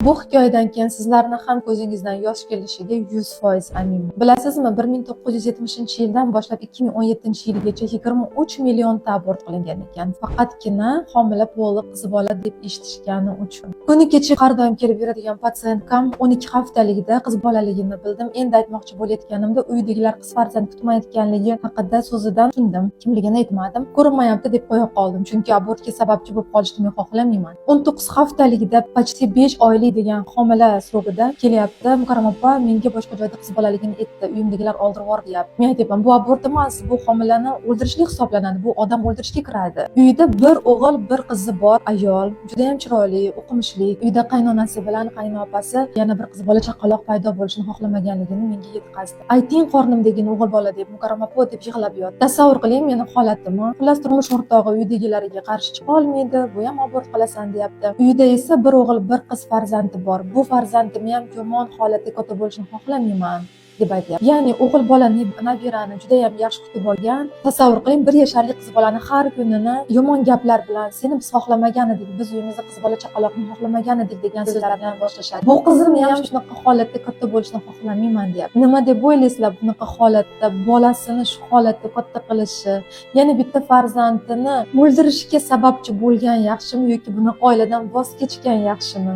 Bu hikoyadan keyin sizlarni ham ko'zingizdan yosh kelishiga 100% aminman. Bilasizmi, 1970-yildan boshlab 2017-yilgacha 23 millionta abort qilingan ekan. Faqatgina homila bo'lib, qiz bola deb eshitishgani uchun. Kuni kecha har doim kelib yuradigan пациентка m 12 haftaligida qiz bolaligini bildim. Endi aytmoqchi bo'layotganimda uydagilar qiz farzand kutmayotganligi haqida so'zidan tushundim. Kimligini aytmadim. Ko'rinmayapti deb qo'ya qoldim, chunki abortga sababchi bo'lib qolishni men xohlamayman. 19 haftaligida, почти 5 oylik degan homila срок ida kelyapti. "Mukarram opa, menga boshqa joyda qiz bolaligini aytdi, uyimdagilar oldirib yubordi", deyapti. Men aytyapman, bu abort emas, bu homilani o'ldirishlik hisoblanadi, bu odam o'ldirishga kiradi. Uyida bir o'g'il, bir qizi bor ayol, judayam chiroyli, o'qimishli. Uyda qaynonasi bilan qaynopasi yana bir qiz bola, chaqaloq paydo bo'lishini xohlamaganligini menga yetkazdi. "Ayting qornimdagini o'g'il bola deb, Mukarram opa", deb yig'lab yotdi. Tasavvur qiling meni holatimni. Xullas, turmush o'rtog'i uydagilariga qarshi chiqa olmaydi, bu ham abort qilasan deyapti. Uyda esa bir o'g'il, bir qiz farzandi bor. "Bu farzandimni ham yomon holatda katta bo'lishini xohlamayman", deb aytyapti. Ya'ni o'g'il bola, nabirani judayam yaxshi kutib olgan. Tasavvur qiling, 1 yasharli qiz bolani har kunini yomon gaplar bilan "Seni biz xohlamagan edik, biz uyimizda qiz bola chaqaloqni xohlamagan edik" degan so'zlar bilan boshlashadi. "Bu qizimni ham shunaqa holatda katta bo'lishini xohlamayman", deyapti. Nima deb o'ylaysizlar, bunaqa holatda bolasini shu holatda katta qilishi, yana bitta farzandini o'ldirishga sababchi bo'lgan yaxshimi yoki bunaqa oiladan voz kechgan yaxshimi?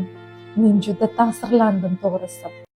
Men juda ta'sirlandim, to'g'risi.